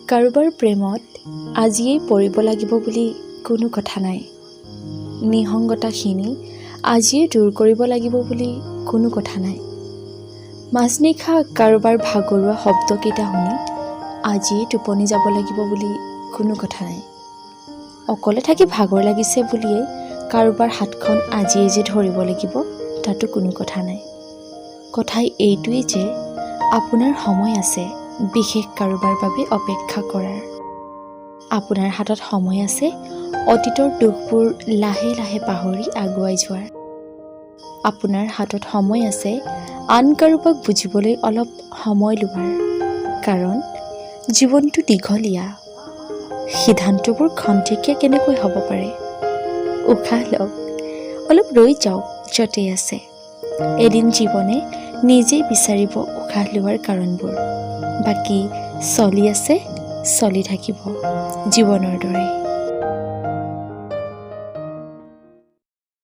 কাৰোবাৰ প্ৰেমত আজিয়েই পৰিব লাগিব বুলি কোনো কথা নাই। নিসংগতাখিনি আজিয়েই দূৰ কৰিব লাগিব বুলি কোনো কথা নাই। মাজনিশা কাৰোবাৰ ভাগৰুৱা শব্দকেইটা শুনি আজিয়েই টোপনি যাব লাগিব বুলি কোনো কথা নাই। অকলে থাকি ভাগৰ লাগিছে বুলিয়েই কাৰোবাৰ হাতখন আজিয়েই যে ধৰিব লাগিব, তাতো কোনো কথা নাই। কথাই এইটোৱেই যে আপোনাৰ সময় আছে বিশেষ কাৰোবাৰ বাবে অপেক্ষা কৰাৰ। আপোনাৰ হাতত সময় আছে অতীতৰ দুখবোৰ লাহে লাহে পাহৰি আগুৱাই যোৱাৰ। আপোনাৰ হাতত সময় আছে আন কাৰোবাক বুজিবলৈ অলপ সময় লোৱাৰ, কাৰণ জীৱনটো দীঘলীয়া। সিদ্ধান্তবোৰ খন্তেকীয়া কেনেকৈ হ'ব পাৰে? উশাহ লওক, অলপ ৰৈ যাওক য'তেই আছে। এদিন জীৱনে নিজেই বিচাৰিব উশাহ লোৱাৰ কাৰণবোৰ। বাকী চলি আছে, চলি থাকিব জীৱনৰ দৰে।